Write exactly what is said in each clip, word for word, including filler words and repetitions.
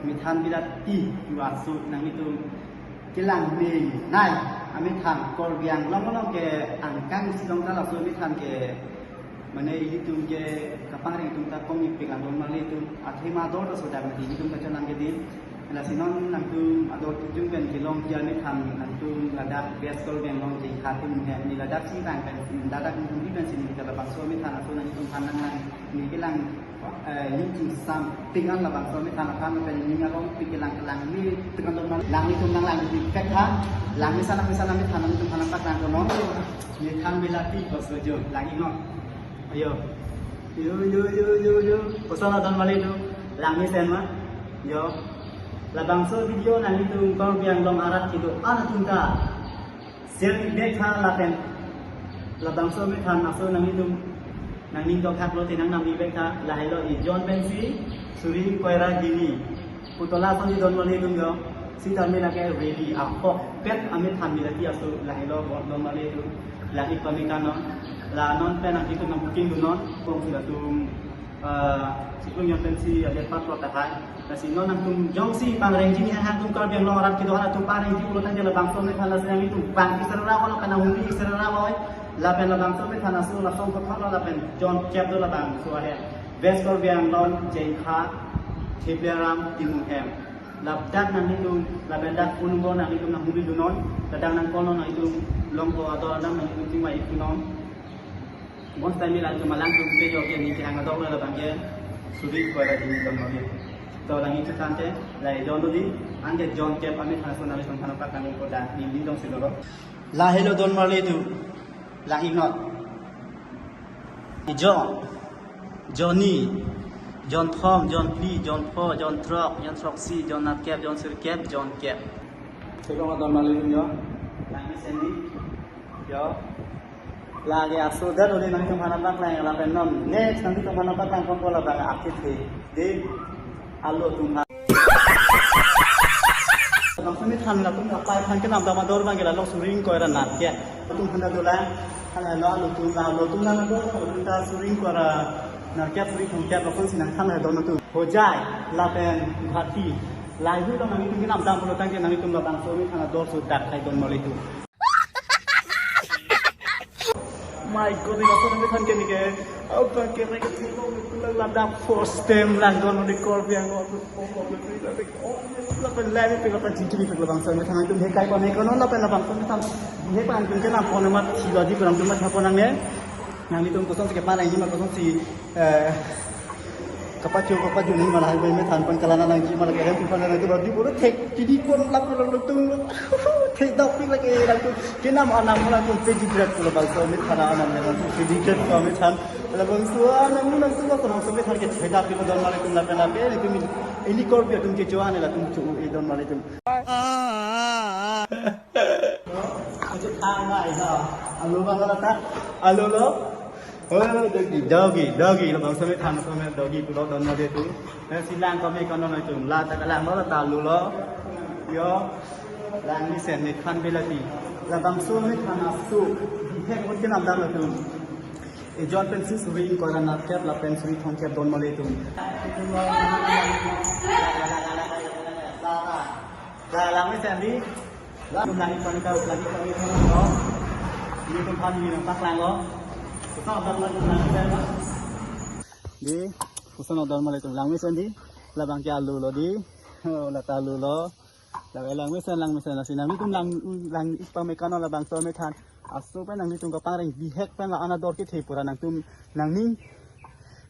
Methan Bilati pu aso nanglitum kelang me nai. Amethan Karbi Anglong along ke angkang isi along ta laso amethan ke mane ilitum ke kapangreng atum ta kong ipik lang don mali atum athema ador ta sodak mati ilitum kachanang ke din. Lasi non nangtum ador tujuh pen kelong dia amethan nangtum ladak West Karbi Anglong je khatim he ni ladak si tang pen ladak nangtum di pen sini kita labangso amethan aso nangtum phan nang nang ni kelang eh, ning chingsam pik an labangso amethan aphan pen ning arong pik kelang kelang ni pik an don mali. Nanglitum nang lang di pek ha. Lang mesen lang mesen lang amethan nangtum phan nang pak lang kono. Methan Bilati koso jo lang iknon. Ayo. Yo yo yo yo yo. Koson adon mali tu. Lang mesen ma. Yo. Labangso video nanglitum Karbi Anglong arat kedo-an atum ta share bek tha lapen labangso amethan aso nanglitum nangning dokhak lote nangnam bek tha lahelo ejon pensi suri ingkoi ra hini pu tola ason si don mali atum jo. Sitame lake ready ahok pet amethan Bilati aso lahelo don mali atum. Lang ik pameka non. La non pen nangkitu nang booking dun non. Kong sila tum ah, si kung yon pensi adet pat plot tahai. Lasi non nangtum jongsi pangrengji ni hang atum Karbi Anglong arat kedo-an atum pangrengji pulo tangte labangso amethan lasi nanglitum bang ik sera ra kono kana hungri ik sera ra oi. Lapen labangso amethan aso lason kothon lapen jonkep do labangso ahem. West Karbi Anglong Jengkha Thepliaram Timung hem. Ladak nanglitum lapen dak phone number nanglitum nang hungri dun non. Ladak nang call non nanglitum longpo ador dam nanglitum chingvai ik non. Bonstai mila chuma lang tum ke jo ke ni ke hang adok lo labang ke suri ingkoi ra hini don mali. To lang ik tangte la ejon do di anke jonkep amethan aso nanglitum phan nang pak lang koda ni ni dong si dolo. Lahelo don mali atum. Lang iknon. Ejon, jonni, jonthom, jonphli, jonpho, jonthrok, jonthroksi, jonnatkep, jonsirikep, jonkep. Thek long adon mali atum jo. Lang mesen di. Jo. Lake aso dak ode nangtum phan nang pak lang lapen non. Next nangtum phan nang pak lang kopo labang akit he. Di. Alo atum phan. Labangso amethan latum apai aphan kenam dam ador abang ke la long suri ingkoi ra narkep. Atum phan ta dolang. Hala lo alo atum la alo atum nang ador atum ta suri ingkoi ra narkep suri thomkep lason si nangthan la don atum. Hojai lapen Guwahati. Lahei along nanglitum kenam dam pulo tangte nanglitum labangso amethan ador sodak hai don mali atum. My God, ini laso amethan ke ni ke. Apa ke mereka ladak first time lang don mali Karbi Anglong. Oh, oh, oh, oh, oh, oh, lapen lagi pik lapen cincin pik labangso amethan nangtum hekai pameka non lapen labangso amethan. Hekai nangtum kenam pon amat si lodi kurang tum mat hapon nangne. Nanglitum kosonsi kepangrengji ma kosonsi eh, kapacho kapacho nangji ma lahei amethan pen kalana nangji ma lake ahem pen nangji bor di bor thek chidi pon lap lo lo tung. Thek dak pik lake nangtum kenam anam nangtum peji gret pulo labangso amethan anam nangtum peji gret ko amethan labangso anam nangtum labangso amethan ke thek dak pik don mali atum lapen lapen atum ili Karbi atum kecho-an latum cho e don mali atum. Ajo thang nai ha. Alo bang lata. Alo lo. Oh, dogi, dogi, dogi. Labangso amethan aso amethan dogi pulo don mali atum. Eh, si lang pameka non atum. Lata kalang lo lata alo lo. Yo. Lang mesen Methan Bilati. Labangso amethan aso. Bihek pon kenam dam atum. Ejon pensi suri ingkoi ra narkep lapen suri thomkep don mali atum. La, la, lang mesen di. La, lang ik pameka, lang ik pameka. Nelitum phan ni nang pak lang lo. Koson adon mali atum lang mesen lo. Di, koson adon mali atum lang mesen di. Labang ke alo lo di. Oh, lata alo lo. Lake lang mesen lang mesen lasi nanglitum lang lang ik pameka non labangso amethan aso pen nanglitum kapangreng bihek pen la-an ador kethe pura nangtum nangning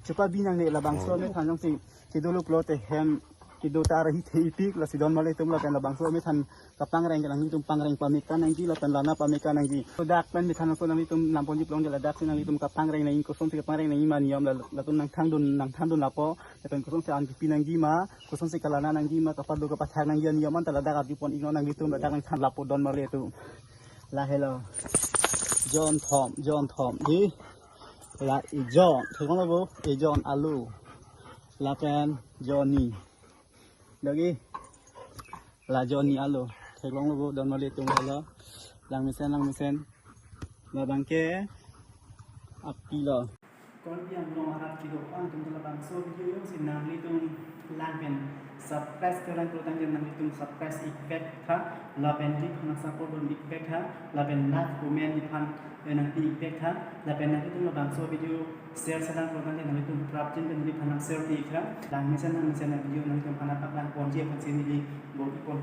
chepabi nangne labangso amethan jongsi kedo lo pulote hem kedo ta ra hithe ipik lasi don mali atum lapen labangso amethan kapangreng ke nanglitum pangreng pameka nangji lapen lana pameka nangji. Sodak pen amethan aso nanglitum nam ponji pulo ke ladak si nanglitum kapangreng nangji kosonsi kapangreng nangji ma niyom la latum nangthan dun nangthan dun lapo lapen kosonsi an kipi nangji ma kosonsi kalana nangji ma kapado kapathak nangji ani aman ta ladak arju pon iknon nanglitum ladak nangthan lapo don mali atum. Lahelo. Jonthom, jonthom. Di. La ejon. Thek long lo bo. Ejon alo. Lapen jonni. Dogi. La jonni alo. Thek long lo bo don mali atum lo. Lang mesen, lang mesen. Labang ke api lo. Karbi Anglong arat kedo-an atum ta labangso video jongsi nanglitum lang pen Subscribe klemkle tangte nanglitum subscribe ik pek tha, lapen video aphan support dun ik pek tha, lapen like, comment aphan, eh, nangpi ik pek tha, lapen nanglitum labangso video share sedang klemkle tangte nanglitum prapjin pen neliphan nang share pi ik tha. Langmesen langmesen a-video nanglitum aphan nangpaklang ponji aphansi neli bor-i pon.